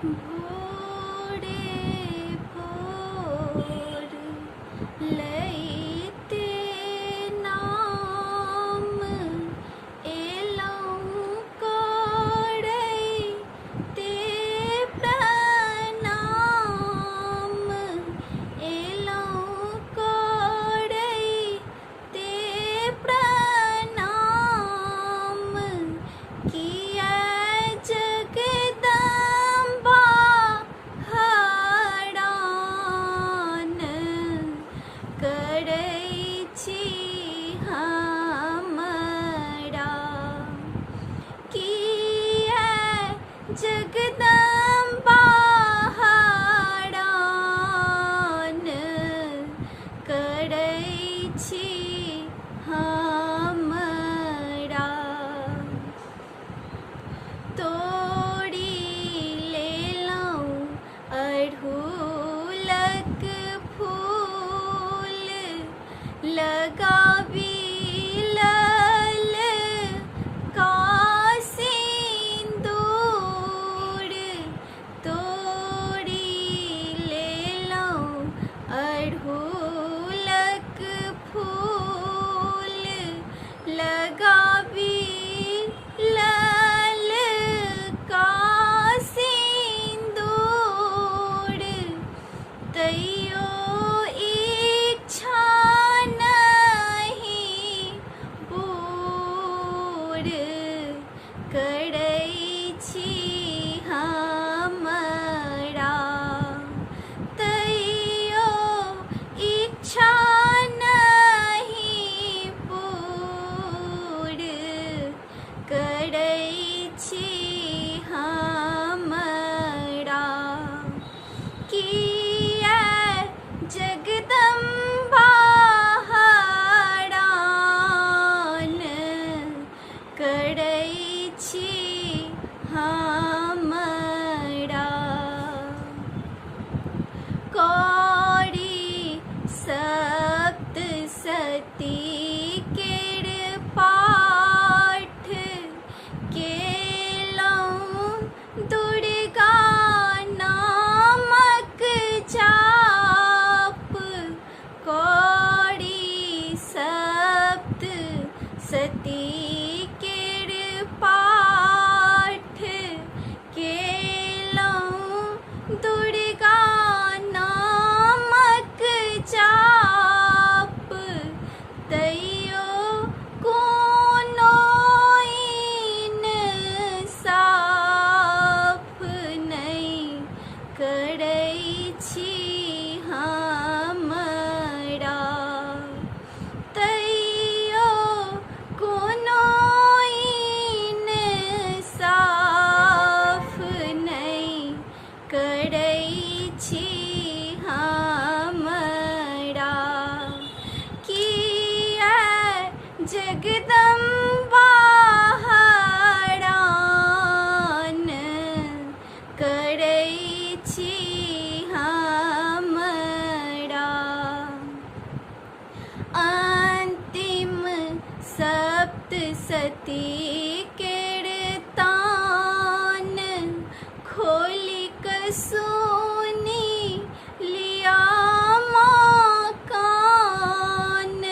भोरे भोर लैते नाम एलहुँ करैते प्रणाम, एलहुँ करैते प्रणाम। किया जगदम्बा हरान करै छी हमरा, किया जगदम्बा हरान करै छी हमरा। तोड़ि लेलहुँ अड़हुलक फूल, लगाबी लल का सिन्दूर। तोड़ि लेलहुँ अड़हुलक फूल, लगाबी लल का सिन्दूर। तैयो इच्छा नहि पूर करै छी हमरा, तैयो इच्छा नहि पूर करै छी हमरा। किया जगदम्बा हरान करै छी हमरा। कौड़ी सप्तसती केर पाठ केलहुँ, दुर्गा नामक जाप। कौड़ी सप्तसती केर पाठ केलहुँ, दुर्गा नामक जाप। तैयो कोनो इंसाफ नहि करै छी हमरा, तैयो कोनो इंसाफ नहि करै छी हमरा। किया जगदम्बा हरान करै छी हमरा। अन्तिम सप्तसती केर तान खोलि कऽ सुनि लिअ माँ कान।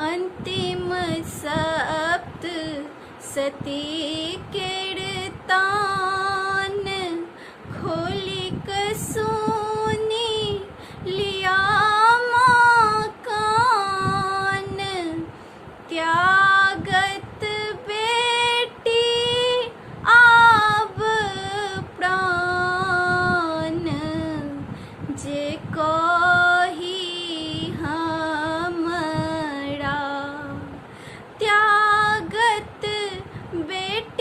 अन्तिम सप्तसती केर तान खोलि कऽ सुनि लिअ माँ कान। त्यागत बेटी आब प्राण जे कही हमरा, त्यागत बेटी